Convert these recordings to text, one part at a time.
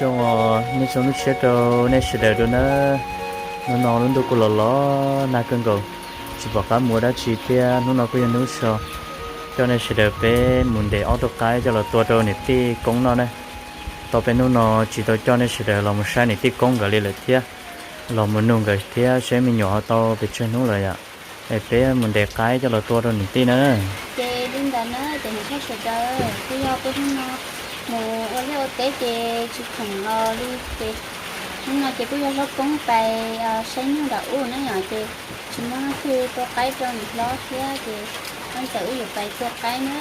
Zoo, nej zoo lub siab rau nej sawv daws dua na. Hnub no lub ntuj kuj los los nag kawg nkaus, tsis pom qab mus ua dab tsi thiab. Hnub no kuj yog hnub so, coj nej sawv daws peb mus ntes ob tug qaib coj los tua rau niam tij Koob noj na. Tau peb hnub no tsis tau coj nej sawv daws los mus saib niam tij Koob nkawd li lawm thiab, los mus nug nkawd thiab seb me nyuam ho tau pes tsawg hnub lawm yom. Es peb mus ntes qaib coj los tua rau niam tij na. Ces li ntawd na ces niam tij sawv daws, kuj yog peb hnub no mus ua liaj ua teb ces tsis khoom los li ces hnub no ces kuj yog hlob Koob pais saib nyuj nram ub na yom, ces tsis muaj leej twg tua qaib rau niam hlob thiab ces hnub ntawd wb yuav pais tua qaib na.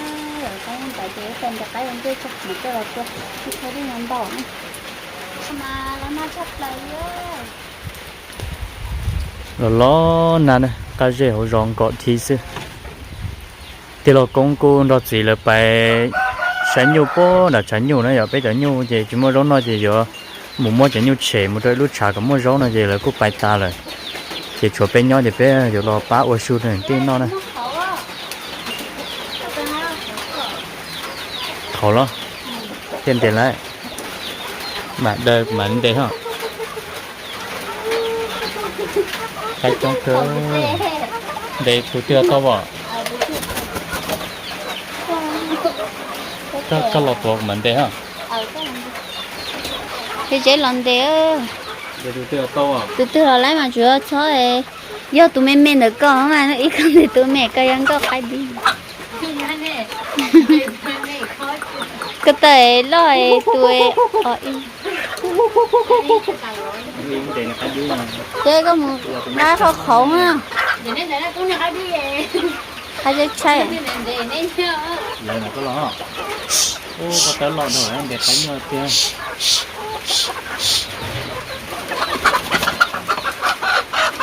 Qaib ntawd ces wb pais ntes qaib ua ntej tso, mus coj los tua, ib thaj dej no npaum na. Mas los nag tshaj plaws li. Los los nag na, qab zej hauv zos nkaum thiv xwb. Tij laug Koob kuj nrog txiv lawv pais saib nyuj puag nram tshav nyuj na yom. Peb cov nyuj ces tsis muaj zaub noj ces yuav mus muab cov nyuj tshem mus rau ib lub tshav kom muaj zaub no ces lawv kuj pais tas lawm. Ces tshuav peb nyob ces peb yuav los pab ua su rau niam tij noj na. Thaum los thiaj ntes lawm. Mam daws mam ntes ho. Qaib coob kawg. Ntes tus twg tau os? Koj los tuav kuv mam ntes ho. Ces tsev los ntes. Tus twg los lawm mas tsuas txhob, yog tus me me ntawm koj mas ib koj ntes tus me koj yuav nkauj qaib dib. Koj tawm loj tus, ces koj mus nqa qhov qhauv na. Qaib tshaib tshaib. Lawv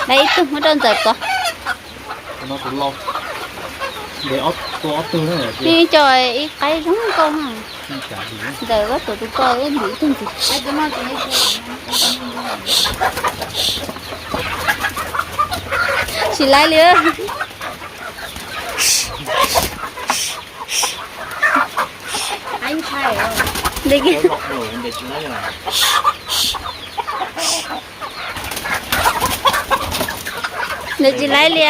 ib tug muab rau Ntxawm tuav. Yeej coj ib qaib zoo nkauj na. Ntxawm koj tuav tus ko, wb ntim ib tug ntxiv. Tsis laib li. Nws tsis laib li.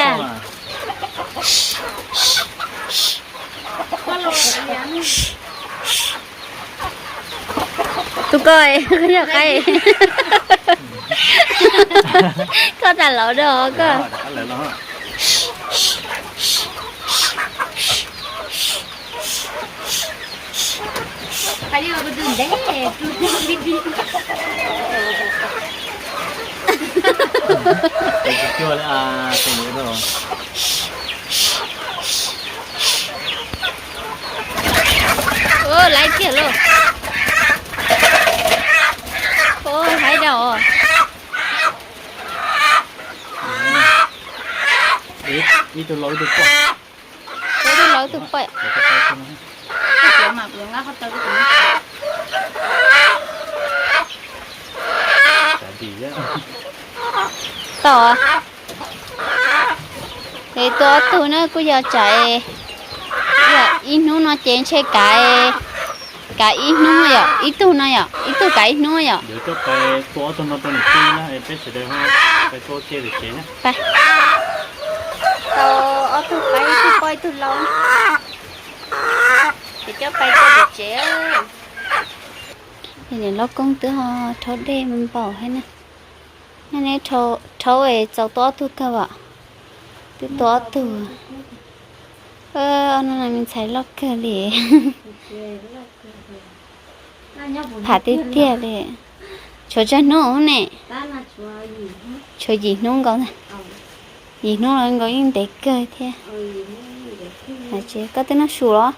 Tus ko, koj yog qaib. Koj tas laus dog koj. Ua, laiv kiag lauj. Ua, haib dau. Ib tug laus ib tug poj. Ib tug laus ib tug poj. Tau. Es tua ob tug na kuj yog tsam ib hnub no ces ntshe kav, kav ib hnub yom, ib tug no yom, ib tug kav ib hnub yom. Tau ob tug qaib, ib tug poj ib tug laus. Ces coj pais tua pem tsev. Niam hlob Koob twb ho rhaub dej npaum thiab na. Neb rhaub es txaus tua ob tug kawg as? Twb tua ob tug. Ob no me ntxhais loj kawg li. Pham tiag tiag li. Tshuav tsawg hnub ne? Tshuav yim hnub nkaus ntag. Yim hnub los nkaus yeej ntev kawg thiab. Koj twb noj su los?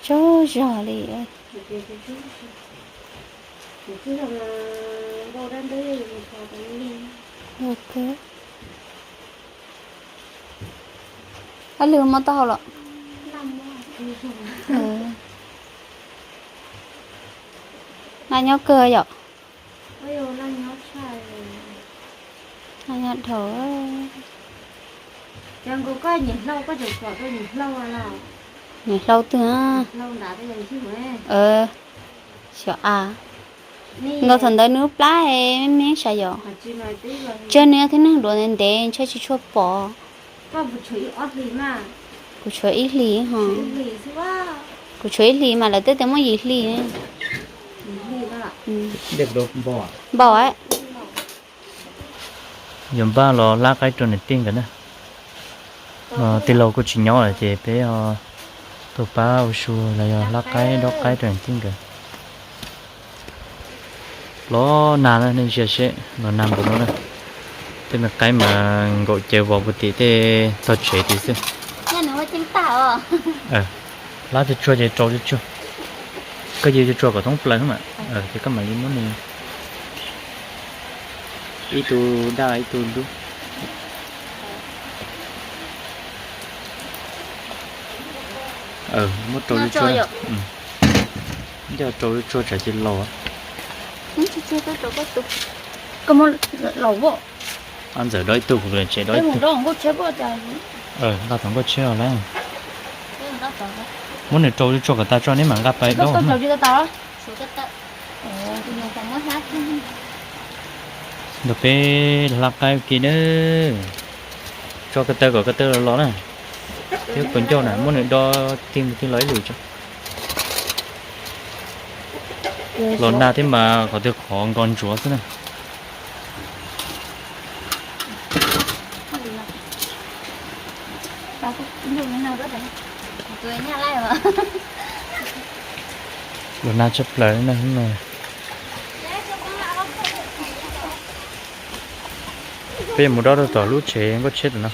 Tsaug zog li. Ab, lwg muab taub hau los. Nag nyob kawg yom. Nag nyob dhau. Nws hlau twg? Xyov a. Nkaus thaum ntawd nws lub plab me me sav yom. Tsawg nws thiab neeg duav ntev ntev ntshai tsis tshua pom. Kuv tshuav ib hlis ho. Kuv tshuav ib hlis mas lawv twb tias muaj yim hlis. Npaum. Yuav npaj los hlab qaib rau niam tij nkawd na. Tij laug kuj tsis nyob lawm ces peb tuaj pab ua su los yog hlab qaib dob qaib rau niam tij nkawd. Los nag na, nej ntsia seb los nag npaum no na. Tej me qaib mas nkaum caws vos puag tim tej tog tsev tid xwb. Hlab tsuag tsuag ces rau tsuag tsuag. Koj cia tsuag tsuag kom thoob plaws mas, ces koj mam li muab nws ib tug daj ib tug dub. Muab rau tsuag, rau tsuag tsam cia laus. Koj muab laus. Ntxawm dob ib tug, kuv tsev dob ib tug. Nqa tom nkauj tsheb os lawm. Muab nws rau tsuag kom tas tso neb mam nqa pais dob. Ntawm peb hlab qaib ua ke na. Tso ko taw kom ko taw los los na. Thiab puas ncauj na muab nws dob tig mus tig los ib lwm tso. Los nag thiab mas qhov twg qhov nkos ntsuav xwb na. Los nag tshaj plaws na. Peb yuav mus dob rau tom lub tsev nkauj tsheb tom no.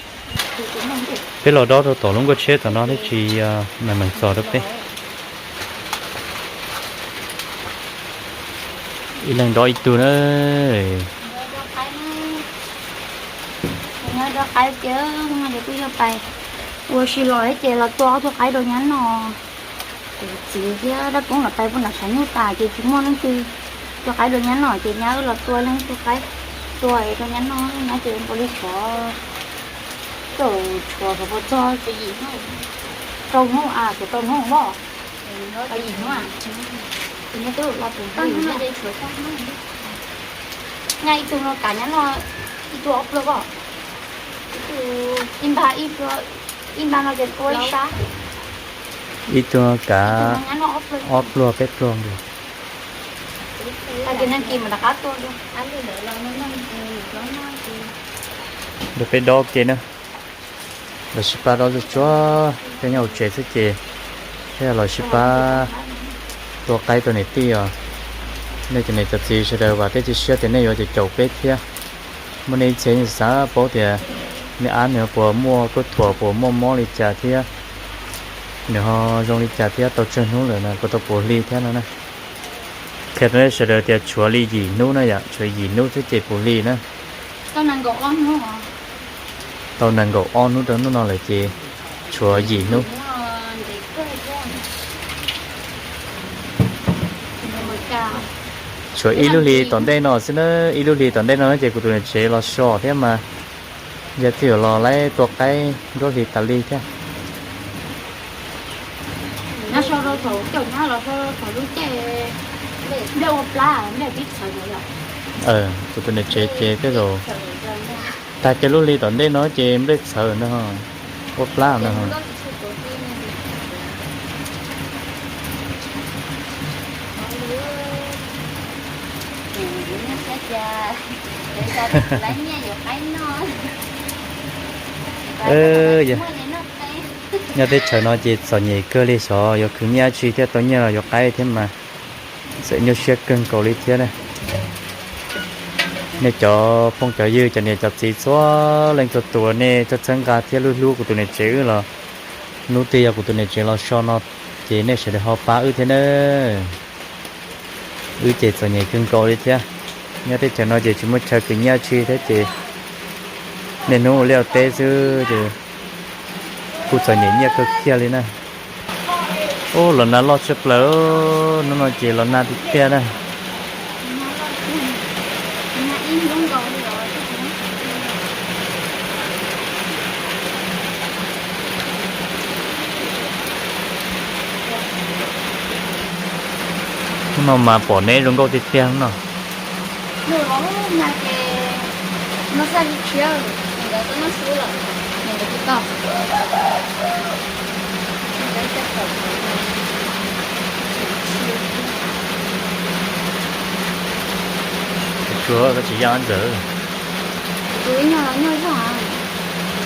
Peb los dob rau tom lub nkauj tsheb tom no thiab tsis meem meem txog rau peb. Ib leeg dob ib tug na. Dob qaib ces kuj yog pais ua si los ces los tua ob tug qaib rau nyab noj. Kuv txiv thiab dab koob los pais puag nram tshav nyuj tas ces tsis muaj leej twg tua qaib rau nyab noj ces nyab wb los tua leej tug qaib tua rau nyab noj, nyab ces nkaus li tshuav, tshuav xyov puas txog rau hnub, tshuav rau hnub as, tshuav rau hnub as, yim hnub as. Ces nyab twb los tus hnub, nyab ib tug no kav nyab noj ib tug ob pluag os. Ib npag, ib npag no ces tua ib sab. Ib tug kav ob pluag peb pluag nkaus. Nrog peb dob ke na. Los sib pab dob tsuag tsuag, peb nyob hauv tsev xwb ces peb los sib pab tua qaib rau niam tij os. Nej cov niam cov txiv sawv daws vam thiab cia siab tias nej yuav caum caum peb thiab. Muaj nej ib txhia yeej xav paub tias nej ab nws puas muaj kuj thuam puas muaj mob li cas thiab nws ho zoo li cas thiab tau tsawg hnub lawm no puas tau puv hli thiab no na. Qhia rau nej sawv daws tias tshuav li yim hnub na yom, tshuav yim hnub thiab ces puv hli na. Tau nees nkaum ob hnub rau hnub no lawm ces tshuav yim hnub. Tshuav ib lub hli tom ntej no xwb na, ib lub hli tom ntej no ces kuv tus niam tsev los so thiab mas yog twb yuav los laib tua qaib nruab hli tas li thiab. Kuv tus niam tsev ces tej zaum tag kiag lub hli tom ntej no ces nplej txhawv ntag, ua plab ntag. Nyob teb chaws no ces txom nyem kawg li, xyov yuav khwv nyiaj tsi thiaj tau nyiaj los yuav qaib thiab mas txawm nyuaj siab kawg nkaus li thiab na. Nej cov phooj cov ywg cov niam cov txiv txhua leej txhua tus nej txhawb nqa thiab hlub hlub kuv tus niam tsev wb los hnub twg yog kuv tus niam tsev los so no ces nej sawv daws ho pab wb thiab na. Wb ces txom nyem kawg nkaus li thiab. Nyob teb chaws no ces tsis muaj chaw khwv nyiaj tsi thiab ces niaj hnub ua liaj ua teb xwb ces kuj txom nyem nyiaj kawg kiag li na. Ub, los nag loj tshaj plaws, hnub no ces los nag tiag tiag na. No mas pom neb zoo nkauj tiag tiag no. Tsuav koj tsis yaj ntxawm.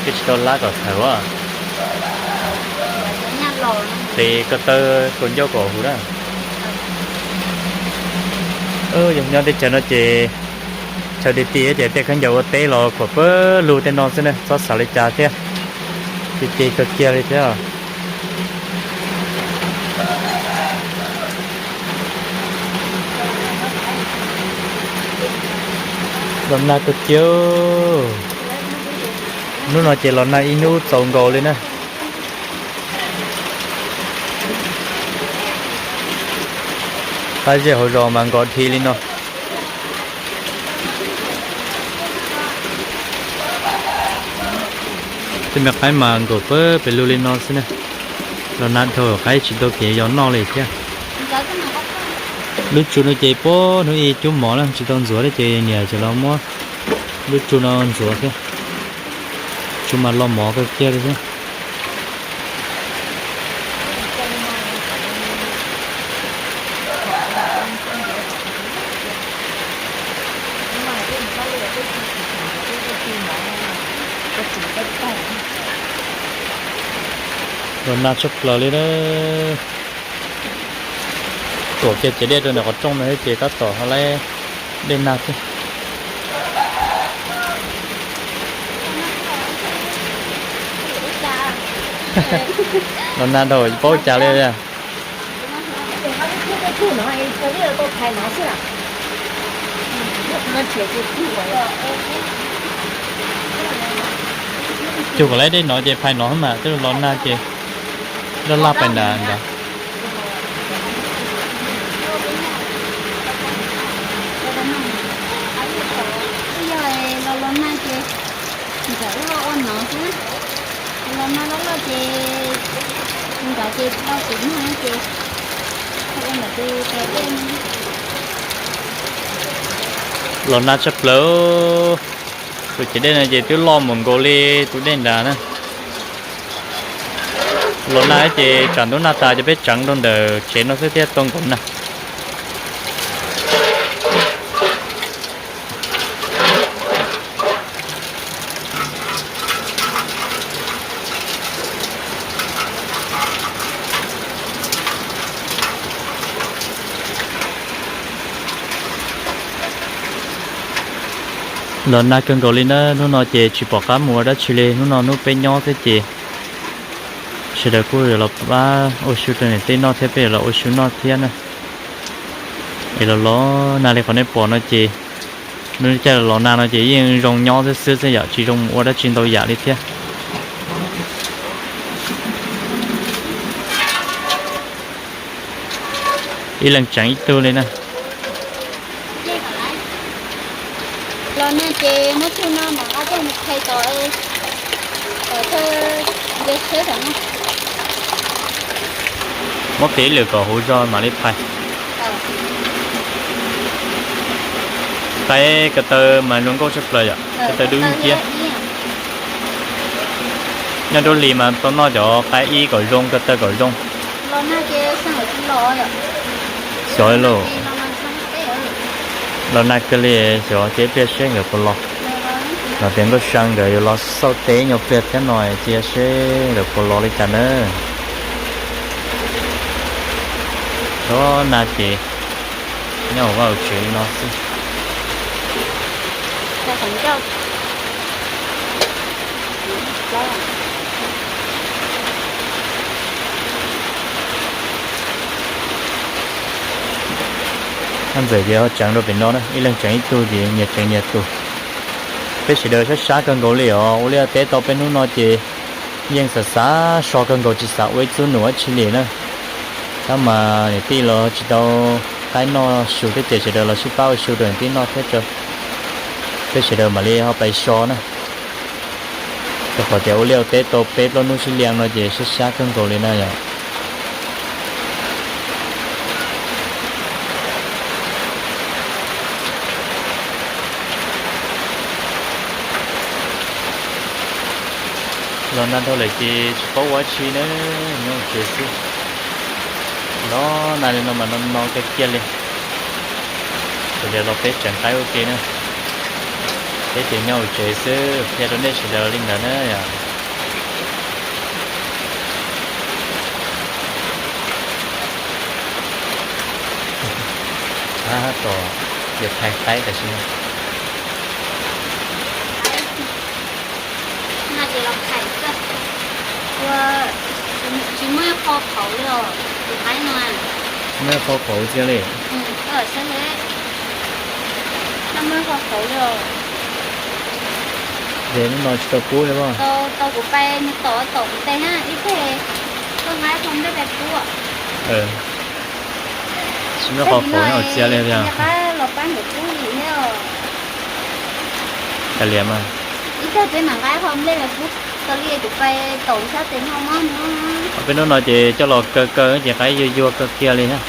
Koj tsis tau lab kom thaum a. Ces koj taw kaus ncauj kom huv na. Yog nyob teb chaws no ces chaw ti ti ces tej khaub ncaws ua teb los kom pab lug tej no xwb ne, txhob xav li cas thiab. Ti ti kawg kiag li thiab. Los nag kawg kiag. Hnub no ces los nag ib hnub txaus nkaus li na. Qab zej hauv zos mas nkaus dhi li no. Tej me qaib mas nkaum pab pes lug li no xwb na. Los nag dhau qaib tsis tau kev yos noj li thiab. Lub tsu no ces puag hnub ib cub mov na tsis tau ntxuav thiab ces niam tseem los muab lub tsu no ntxuav thiab. Tsu mas los mov kawg kiag li thiab. Los nag tshaj plaws li na. Tuam kiag cev dej rau ntawm qhov rooj no thiab ces tab tom ho laib dej nag thiab. Los nag dhau tsis paub cas li. Cug kom laib dej no ces phais no mas twb los nag ces laj laj pais nrad ntag. Los nag ces nkawd ua ua no xwb, los nag loj loj ces nkawd ces tau kuv nag ces ua ntawm tus tes dej. Los nag tshaj plaws. Tus cev dej no ces twb loj mus nkaus li tus dej nrad na. Los nag ces tsam ntuj nag tas ces peb tseev rau ntawm tsev no xwb thiaj tau nkaum nag. Los nag kawg nkaus li na, hnub no ces tsis pom qab mus ua dab tsi li, hnub no hnub peb nyob xwb ces sawv daws kuj yuav los pab ua su rau niam tij noj thiab peb yuav los ua su noj thiab na. Es los los nag li qhov nej pom no ces, hnub caij los nag no ces yeej zoo nyob xwb xwb xwb yom, tsis zoo mus ua dab tsi ntau yam li thiab. Ib leeg tseem ib tug li na. Los nag ces muab tug no mam nqa coj mus phais tom, tom thawj nce tsheb tom no. Muab qiv lwm kom huv zog mam li phais. Qaib ko taw mas zoo nkauj tshaj plaws yom, ko taw dub nciab. Nyob nruab hlis mas tau noj cov qaib ib kom zoo, ko taw kom zoo. Xyov lauj. Los nag kawg li, xyov cia ib pliag seb nkawd puas los. Los tias Nkauj Sa nkawd yuav los xauj teb nyob pliag thiab no, cia seb nkawd puas los li cas na. Los nag ces nyob hauv vaj hauv tsev li no xwb. Ntxawm ces ho tseev rau pem no na, ib leeg tseev ib tug ces nyias tseev nyias tus. Peb sawv daws sab sab kawg nkaus li os, ua liaj teb tau peb hnub no ces yeej xav xav so kawg nkaus tsis xav ua ib txub num dab tsi li na. Tab mas niam tij los tsis tau qaib noj su thiab ces sawv daws los sib pab ua su rau niam tij noj thiab, peb sawv daws mam li ho pais so na. Rau qhov tias ua liaj ua teb tau peb plaub hnub sib liam no ces sab sab kawg nkaus li na yom. Los nag dhau lawm ces tsis paub ua dab tsi na, nyob hauv tsev xwb. Los nag li no mas no no kiag kiag li. Sawv daws los peb tseem qaib ua ke na. Peb ces nyob hauv tsev xwb, qhia rau nej sawv daws li ntawd na yom. Tab tom yuav phais qaib tam sim no. Tsis muaj qho qhauv li os, tus qaib no. Muaj qho qhauv tiag li. Muaj qho qhauv li os. Ces hnub no tsis tau pub li os. Tau kuv pais mus tom tom kuv tes na ib teg, koj nqa qho nplej pais pub. Tsis muaj qho qhauv os, tiag li os. Rov qab los pab nkawd pub li thiab os. Kav liam mas. Ib teg peb mam nqa qho nplej pais pub, tau li kuv pais tom sab tes no mob no. Peb hnub no ces coj los kaw kaw ces qaib yuag yuag kawg kiag li thiab.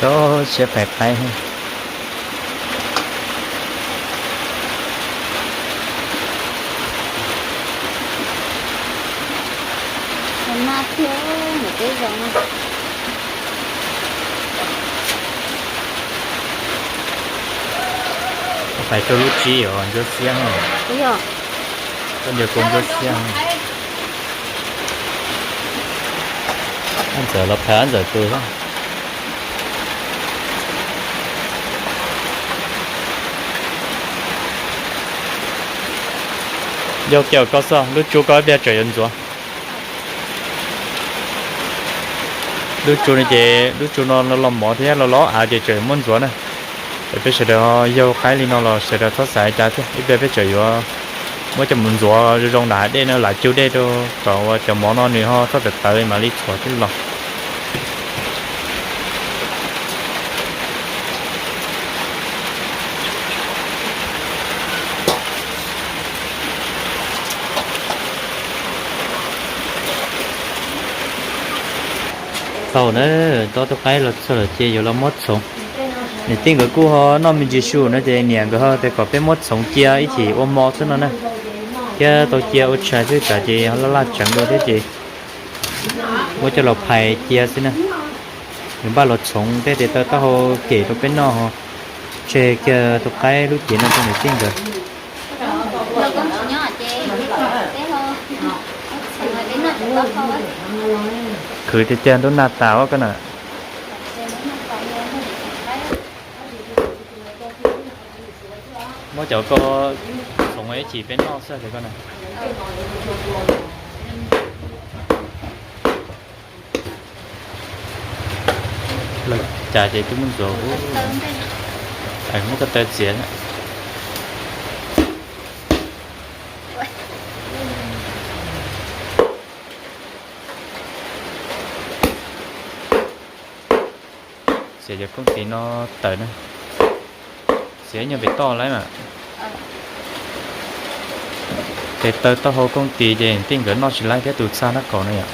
Tsob siab phais qaib. Nag thiab, nws peb zoo na. Phais rau lub tsib os, ntsuab xiab. Koj nco kua ntsuab xiab. Ab Ntxawm los phais Ab Ntxawm tus. Yog kiag koj xwb, lub tsu koj ib pliag tseem yuav ntxuav. Lub tsu no ces lub tsu no los mov thiab los los av ces tseem muab ntxuav na. Es peb sawv daws yug qaib li no los sawv daws txhob xav li cas thiab, ib pliag peb tseem yuav muab coj mus ntxuav zoo zoo nram hav dej no, lam cug dej rau kom uas cov mov no nws ho txhob tawv tawv mam li txhuam thiab los. Tau na, tau tus qaib los txog lawm ces yuav los muab txhoov. Niam tij nkawd kuj ho noj me ntsis su no ces niam nkawd ho tias kom peb muab txhoov cia ib chim ua hmo xwb no na. Thiab tau cia ua tshais xwb tsam ces ho laj laj tseev dua thiab ces muab coj los phais cia xwb na. Nws npaj los txhoov tej tes taw taub hau kem rau peb noj ho tseg kiag tus qaib lub cev no rau niam tij nkawd. Khwv tiag tiag ntuj nag tas koj na. Muab cov ko txhoov ib chim peb noj xwb koj na. Lawv cas ces twb muab ntxuav, muab ko taw txiav. Txiav cov koob tis no tawm na. Txiav nyuag pem toj lawm mas. Tes taw taub hau koob tis ces tij nkawd noj tsis laib thiab tus txaj nab kaum no yom.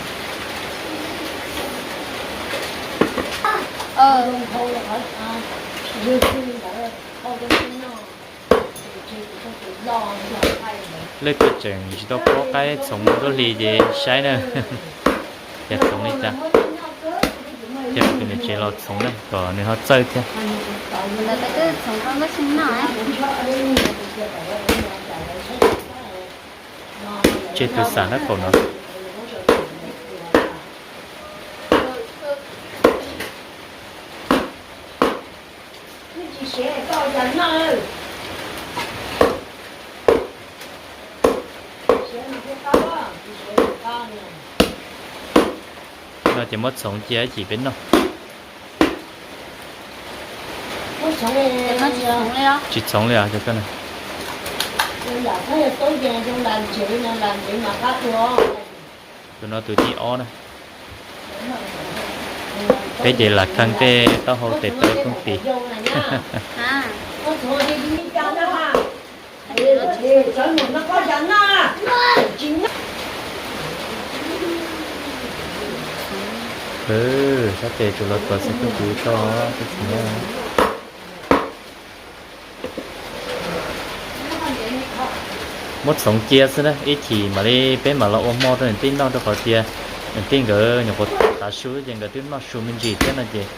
Lej koj tseem tsis tau paub qaib txhoov ntuj hli ces saib na, yog txhoov li cas, ces tus niam tsev los txhoov na kom nws ho txawj thiab. Tseg tus xam nab kaum no. No ces muab txhoov cia ib chim peb noj. Tsis txhoov li os. Tus no tus thib ob na. Peb ces lam kheej tej taub hau tes taw kooj tis. Sab tes tsuas los tuav xwb, kooj tis tso. Muab txhoov cia xwb na, ib chim mam li peb mam los ua hmo rau niam tij noj, rau qhov tias niam tij nkawd nyuam qhuav tav su ces nkawd twb noj su me ntsis thiab no ces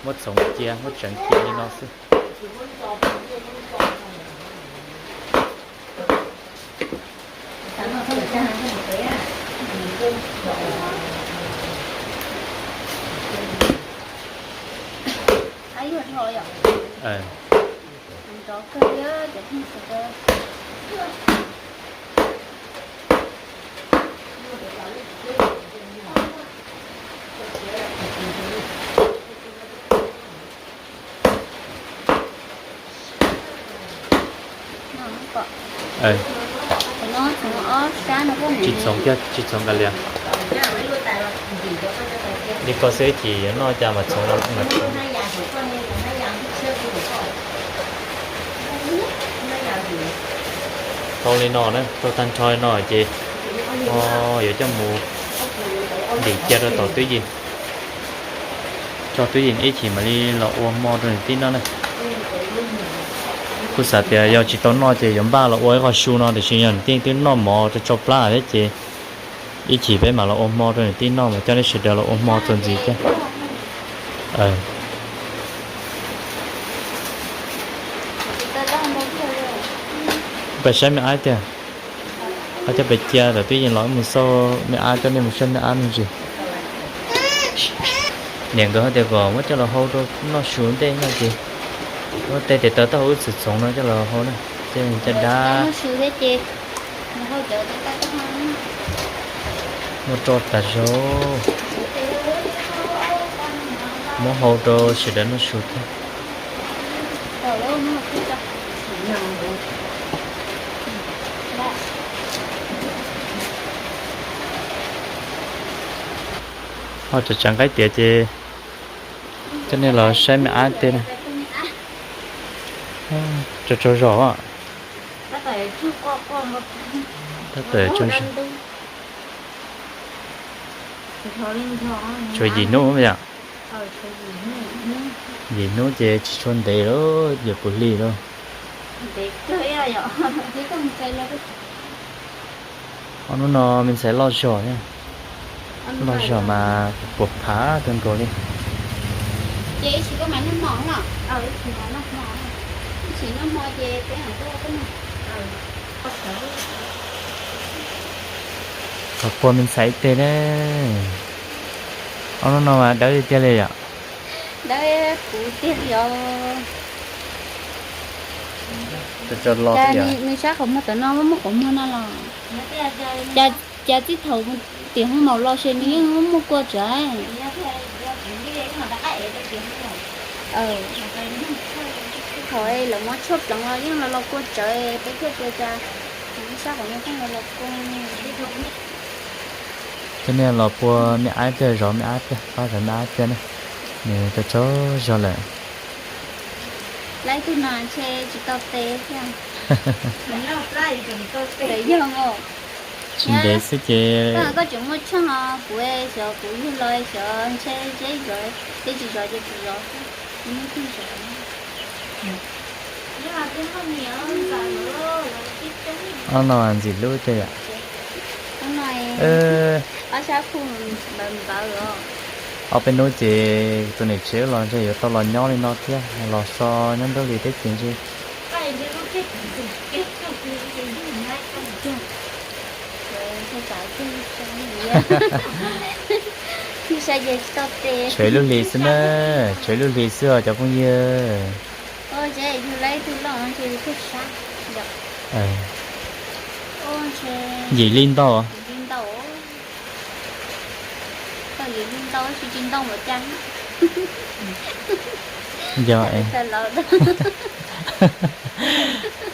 muab txhoov cia, muab tseev cia li no xwb. Tsis txhoov kiag, tsis txhoov kav liam. Li ko xwb, ib chim yuav noj cas mam txhoov los mas txhoov. Tau li no na, tau tag nrho li no ces yuav coj mus ntim cia rau tom twj ywm, tso twj ywm ib chim mam li los ua hmo rau niam tij noj na. Kuj xav tias yog tsis tau noj ces yuav npaj los ua ib qho su no, tiam sis yog niam tij twb noj mov rau tsau plab thiab ces ib chim peb mam los ua hmo rau niam tij noj mas coj nej sawv daws los ua hmo txuas ntxiv thiab. Peb saib me ab tiag, ab coj peb cia lawm twb yeej los mus xauj me ab, coj nej mus saib me ab me ntsis. Niam nkawd hais tias kom muab coj los hau rau noj su ntej no ces muab tej tes taw taub hau wb txhoov txhoov no coj los hau na, coj dab. Muab roj tas zog, muab hau rau sawv daws noj su thiab. Ho tseem tsam nqaij tiav ces coj nej los saib me ab tej na. Tsaug tsaug zog. Tshuav yim hnub yom. Yim hnub ces tsis tshua ntev lawm, yuav puv hli lawm. Ob hnub no me ntxhais loj zog thiab, loj zog mas puas phav kawg nkaus li. Qhov puag me ntxhais ib teg ne. Ob hnub no mas dawb tiag tiag li yom. Dawb kuv tiag yom. Nws sab qhov muag tom no muaj muaj qhov muag no los. Cas txij thaum tim hoob maum los ces nws yeej muaj muaj kua tsawv. Thaum lawv muab tshuaj pleev los yeej los los kua tsawv, peb thiaj tias cas nws sab qhov muag pheej los los kua. Coj nej los pua me ab tiag, zov me ab tiag, pab zov me ab tiag na. Nws tau tsaug zog lawm. Laib tug no ntshe tsis tau tes thiab. Tsis ntev xwb ces. Koj tseem muaj tsheej os, kuv xyov kuv yug los xyov ntshe zeb zov, teb tsis zov ces kuv zov xwb. Ob no ntxim hlub tiag yom. Ob peb hnub ces tus niam tsev los ntshe yuav tau los nyob li no thiab, los so nyob nruab hlis thiab ces ntshe. Tshuav ib lub hlis xwb na, tshuav ib lub hlis xwb os cov phooj ywg. Yim li ntau. Yog,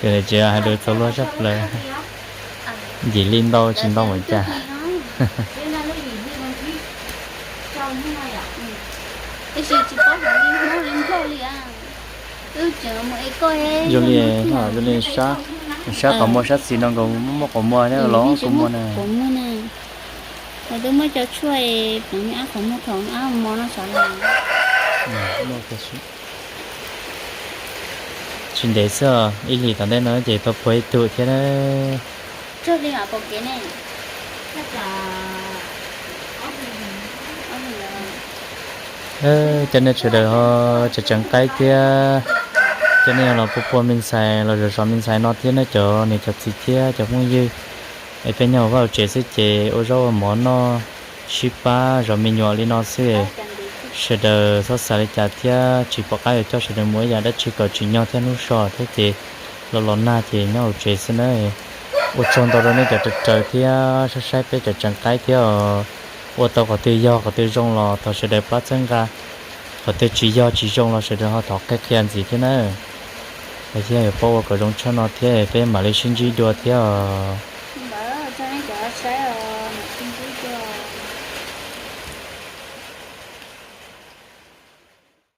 ces tsis hais lus txaus luag sab plaws. Yim li ntau tsis ntau npaum cas. Zoo li, zoo li sab, sab qhov muag sab xis no nkaus, muaj qhov muag thiab los kua muag na. Lawv twb muab cov tshuaj pleev ab qhov muag thaum ab mov no sav los. Tsis ntev xwb, ib hlis tom ntej no ces tau puag ib tug thiab na. Cov nej sawv daws ho tseem tseem qaib thiab, cov nej los puag puag me ntxhais los zov zov me ntxhais no thiab na cov niam cov txiv thiab cov phooj ywg. Es peb nyob hauv vaj hauv tsev xwb ces ua zaub ua mov noj sib pab zov me nyuam li no xwb. Sawv daws txhob xav li cas thiab tsis pom qab yuav coj sawv daws mus ib yam dab tsi kom tsim nyog thiab hnub so thiab ces los los nag ces nyob hauv tsev xwb na. Ua tsaug ntau rau nej cov raws raws thiab saib saib peb cov tseem qaib thiab os. Ua tau qhov twg yog qhov twg zoo los thov sawv daws pab txhawb nqa, qhov twg tsis yog tsis zoo los sawv daws ho thov qhia qhia ntxiv thiab na. Yog yuav paub ua kom zoo tshaj no thiab peb mam li sib ntsib dua thiab os.